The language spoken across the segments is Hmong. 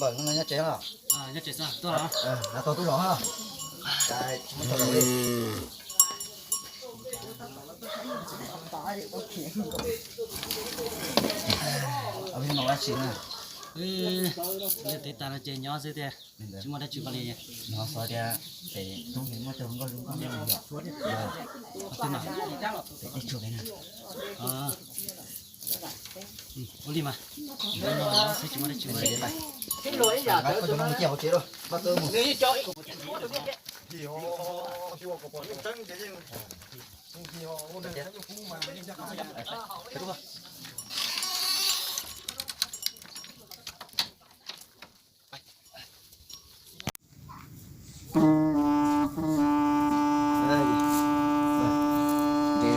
Npawm, nyob tsev os? Nyob tsev xwb, tuaj los? Nyob tau tub zos ha. Tsis muaj tau zos li. Ob peb no dab tsi na? Liaj tev tas no ces nyob xwb tiag, tsis muaj dab tsi koj li. Nov xav tias pem tub nws muaj tau nkauj zoo nkauj li yom. Pem teb tsuag pem na. Ua li mas, xwb tsis muaj dab tsi ua li. Koj cov no mus cia hauv tsev lauj, npaj tau mus. Ces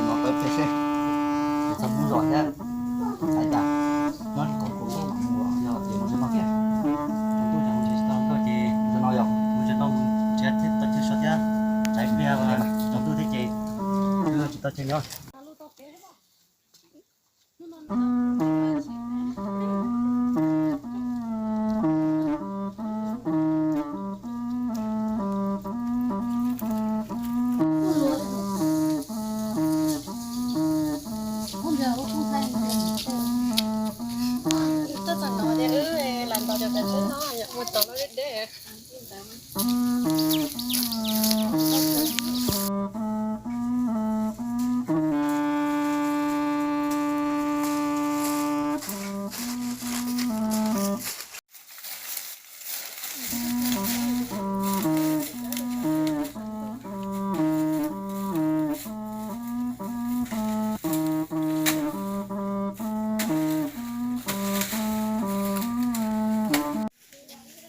no peb pem seb, txog hnub zos thiab, hais tias nyob kom tus ub mus yog ces mus tsis tau kiag, tus tub ces mus tsis tau nkauj ces mus tsis tau, mus tsis tau mus nrhiav tau chaw so thiab, tsam ib pliag tsaus ntuj thiab ces tsis tau chaw nyob.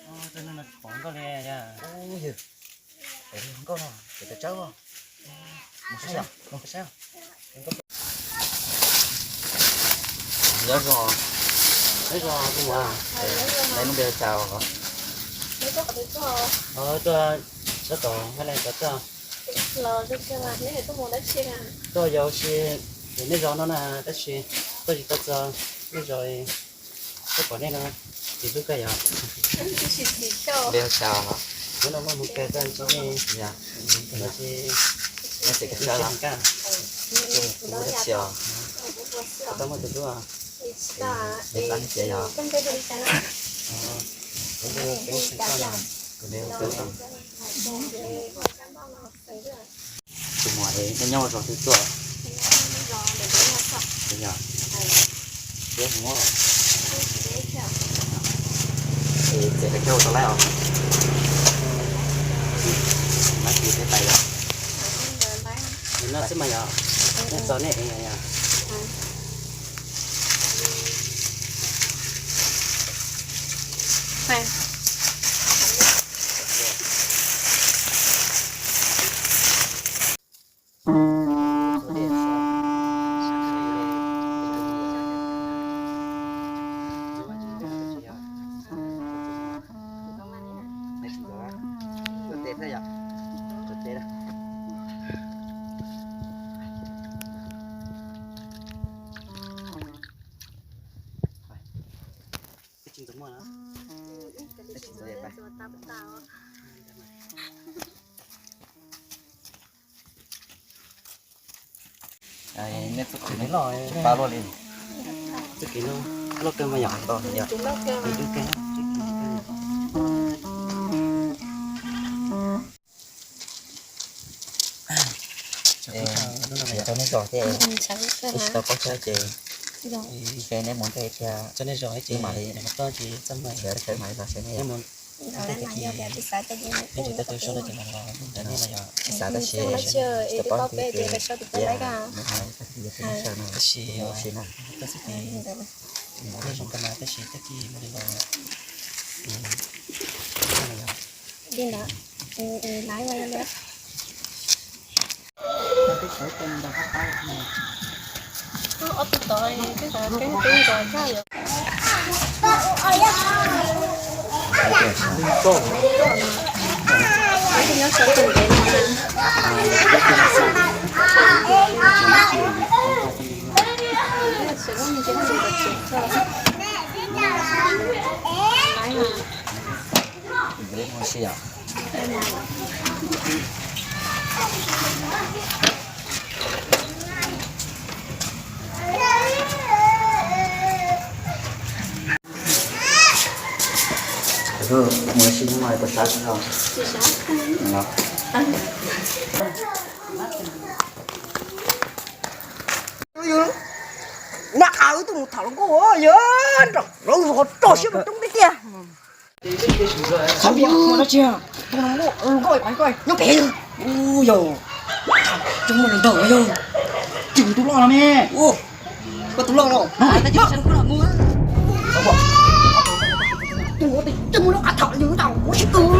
Ua, tau neeg no tsis pom nkauj li. Ua, yog, pom nkauj no ces tawm tsawb os. Mus saib os, mus saib os. Nyob zoo, nyob zoo tus muam, lawv lub npe hu cas os? Tuaj sab tod, tuaj yau si nej zos no na, tab sis tuaj tsis tau txog nej zos, tuaj pom nej no, tsis hlub kawg yog. Npe hu cas os? Hnub no muaj mus kawg koj tsis nej, tsis, nej tsis kawg sab los? Tus dab tsi os? Tau muaj tus hlub os. Npe hu cas yog? Tus npe hu Tub. Tus muam es nej nyob ua zos twg tuaj? Yog, txiv Hmoob. Es txiv Hmoob ua tau laib os? Laib txiv peb tais yog. Nws no xwb mas yog, nej txog nej es yog. Tsis ntxuav muaj na. Tsis ntxuav pa luaj li. Txoj kev no loj kawg mas yom. Tau nej zos thiab, ib tsis tau paub txog ces ntshe neb mus ntej thiab, txog nej zos ces mam li sawv mam li los sawv nej. Neb mus ntej ces neb tsis tau tau sau no ces mam los ntawm nej los yog. Xav tab sis tsis tau paub ntej ces mus hais tab sis yog tus nej sawv no, tab sis no, tab sis ces mus ntawm no, tab sis tag kis mam li los. Li ntawd, laiv ua li. Ob tug tod, twb tau kev tub nrog zaj yom. Nyob sawv tus ntev no na. Yog. Mus si hnub no puas sab tsis no? Nab qa wb tuaj mus tham hluas nkauj, yog nrog lawv ho rau siab mus coob tiag tiag. Xav pib ua dab tsi? Hluas nkauj nyob pem. Ua yog, tsis muaj neeg nrog yog. Tsis tus loj no me. Koj tus loj los. Tus ua tsis muaj lub qab tham li tau ua si kawg.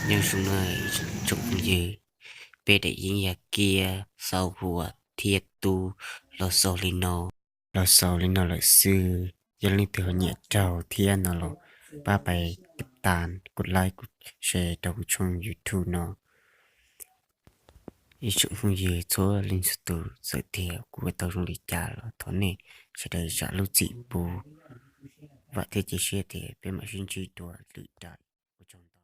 Nyob zoo na tsoom phooj ywg, peb daim yeeb yog Kiab, Xauv Huas thiab Tub los xaus li no. Los xaus li no lawm xwb, yog leej twg ho nyiam raug thiab no los pab pais tiv tas, kuv like, kuv share rau kuv tshooj YouTube no. Ib tsoom phooj ywg txhua leej txhua tus, txawm tias kuv ua tau zoo li cas los thov nej sawv daws zam lub txim pub. Vam thiab cia siab tias peb mam sib ntsib dua lwm daim